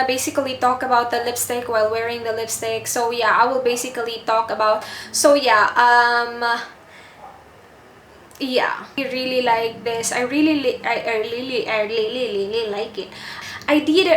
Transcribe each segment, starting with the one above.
Basically talk about the lipstick while wearing the lipstick. So yeah, I will basically talk about, so yeah, I really like this. I really, really like it. I did.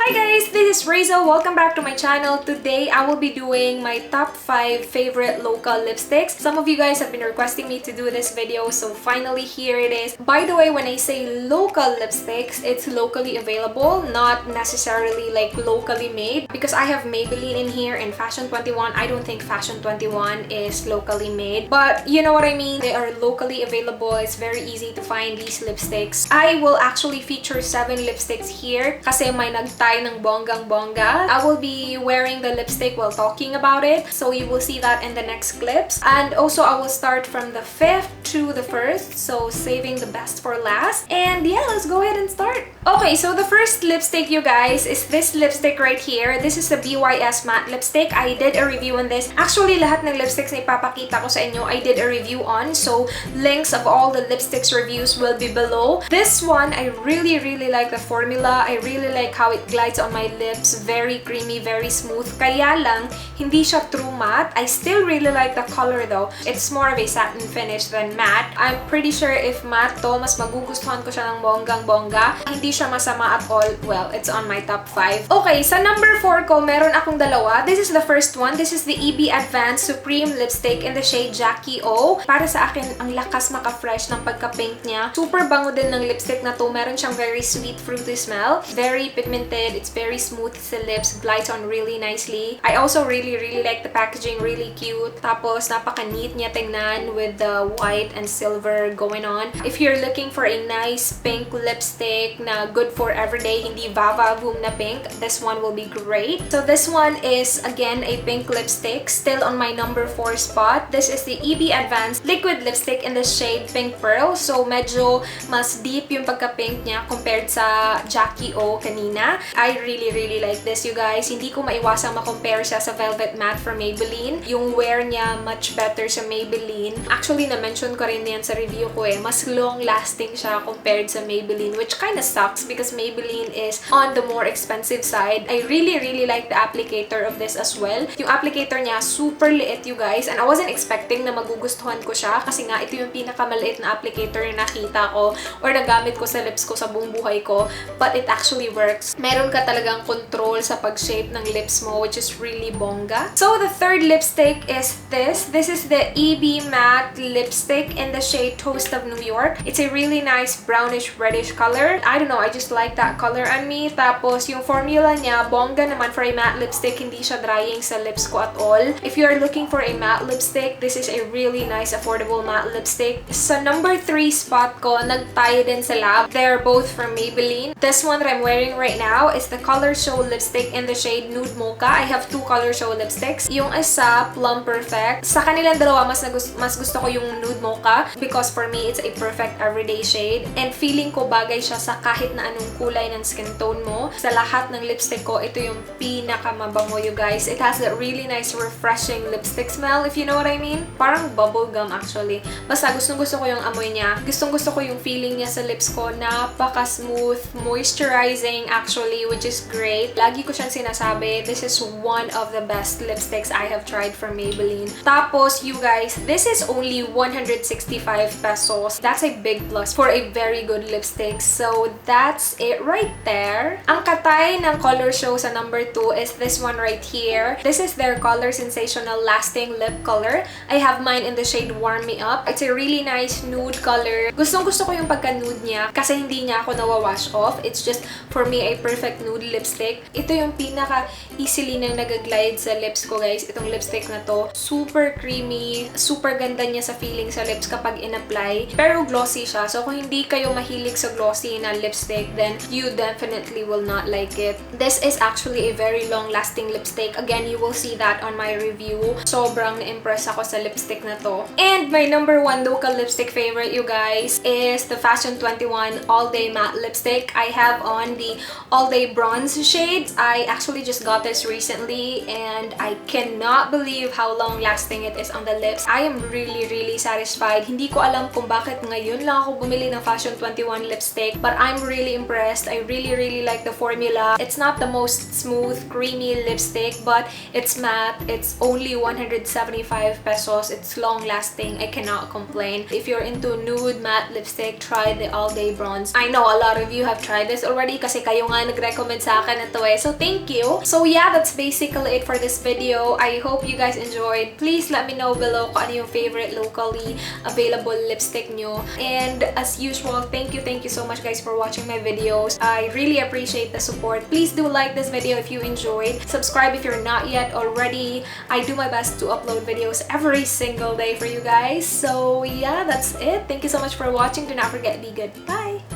Hi guys, this is Raizel. Welcome back to my channel. Today, I will be doing my top 5 favorite local lipsticks. Some of you guys have been requesting me to do this video, so finally here it is. By the way, when I say local lipsticks, it's locally available, not necessarily like locally made. Because I have Maybelline in here and Fashion 21. I don't think Fashion 21 is locally made. But you know what I mean? They are locally available. It's very easy to find these lipsticks. I will actually feature 7 lipsticks here kasi may nag-tie ng bonggang-bongga. I will be wearing the lipstick while talking about it, so you will see that in the next clips. And also, I will start from the 5th to the 1st, so saving the best for last. And yeah, let's go ahead and start. Okay, so the first lipstick, you guys, is this lipstick right here. This is the BYS matte lipstick. I did a review on this. Actually, lahat ng lipsticks na ipapakita ko sa inyo, I did a review on. So, links of all the lipsticks reviews will be below. This one, I really, really like the formula. I really like how it glides on my lips. Very creamy, very smooth. Kaya lang, hindi siya true matte. I still really like the color though. It's more of a satin finish than matte. I'm pretty sure if matte to, mas magugustuhan ko siya ng bonggang-bongga. Hindi siya masama at all. Well, it's on my top 5. Okay, sa number 4 ko, meron akong dalawa. This is the first one. This is the EB Advanced Supreme Lipstick in the shade Jackie O. Para sa akin, ang lakas maka-fresh ng pagka-pink niya. Super bango din ng lipstick na to. Meron siyang very sweet, fruity smell. Very pigmented. It's very smooth sa lips. Glides on really nicely. I also really, really like the packaging. Really cute. Tapos, napaka-neat niya tingnan with the white and silver going on. If you're looking for a nice pink lipstick na good for everyday, hindi va-va-voom na pink, this one will be great. So this one is, again, a pink lipstick, still on my number 4 spot. This is the EB Advanced Liquid Lipstick in the shade Pink Pearl. So medyo mas deep yung pagka-pink niya compared sa Jackie O kanina. I really, really like this, you guys. Hindi ko maiwasang ma-compare siya sa Velvet Matte from Maybelline. Yung wear niya much better sa Maybelline. Actually, na-mention ko rin yan sa review ko eh. Mas long-lasting siya compared sa Maybelline, which kind of sucks because Maybelline is on the more expensive side. I really, really like the applicator of this as well. Yung applicator niya, super liit, you guys. And I wasn't expecting na magugustuhan ko siya kasi nga ito yung pinakamaliit na applicator na nakita ko or nagamit ko sa lips ko sa buong buhay ko. But it actually works. Meron ka talagang control sa pag-shape ng lips mo, which is really bongga. So, the third lipstick is this. This is the EB Matte Lipstick in the shade Toast of New York. It's a really nice brownish reddish color. I don't know, I just like that color on me. Tapos, yung formula niya, bongga naman for a matte lipstick. Hindi siya drying sa lips ko at all. If you are looking for a matte lipstick, this is a really nice affordable matte lipstick. Sa number 3 spot ko, nag-tie din sila. They're both from Maybelline. This one that I'm wearing right now is the Color Show lipstick in the shade Nude Mocha. I have two Color Show lipsticks. Yung isa, Plum Perfect. Sa kanilang dalawa, mas gusto ko yung Nude Mocha because for me, it's a perfect everyday shade. And feeling ko bagay siya sa kahit na anong kulay ng skin tone mo. Sa lahat ng lipstick ko, ito yung pinakamabango, you guys. It has that really nice refreshing lipstick smell, if you know what I mean. Parang bubble gum actually. Basta gustong gusto ko yung amoy niya. Gustong gusto ko yung feeling niya sa lips ko. Napaka-smooth, moisturizing actually, which is great. Lagi ko siyang sinasabi, this is one of the best lipsticks I have tried from Maybelline. Tapos, you guys, this is only 165 pesos. That's a big plus for a very good lipstick. So, that's it right there. Ang ka-tie ng Color Show sa number 2 is this one right here. This is their Color Sensational Lasting Lip Color. I have mine in the shade Warm Me Up. It's a really nice nude color. Gustong gusto ko yung pagka-nude niya kasi hindi niya ako nawawash off. It's just, for me, a perfect nude lipstick. Ito yung pinaka easily nang nag-glide sa lips ko, guys. Itong lipstick na to. Super creamy. Super ganda niya sa feeling sa lips kapag in-apply. Pero glossy siya. So, kung hindi kayo mahilig sa glossy na lipstick, then you definitely will not like it. This is actually a very long-lasting lipstick. Again, you will see that on my review. Sobrang na-impress ako sa lipstick na to. And my number one local lipstick favorite, you guys, is the Fashion 21 All Day Matte Lipstick. I have on the All Day All Day Bronze shade. I actually just got this recently and I cannot believe how long lasting it is on the lips. I am really, really satisfied. Hindi ko alam kung bakit ngayon lang ako bumili ng Fashion 21 lipstick, but I'm really impressed. I really, really like the formula. It's not the most smooth, creamy lipstick, but it's matte. It's only 175 pesos. It's long lasting. I cannot complain. If you're into nude matte lipstick, try the All Day Bronze. I know a lot of you have tried this already kasi kayo nga nag-recommend sa akin ito eh. So thank you. So yeah, that's basically it for this video. I hope you guys enjoyed. Please let me know below kung ano yung favorite locally available lipstick nyo. And as usual, thank you so much, guys, for watching my videos. I really appreciate the support. Please do like this video if you enjoyed. Subscribe if you're not yet already. I do my best to upload videos every single day for you guys. So yeah, that's it. Thank you so much for watching. Do not forget, be good. Bye!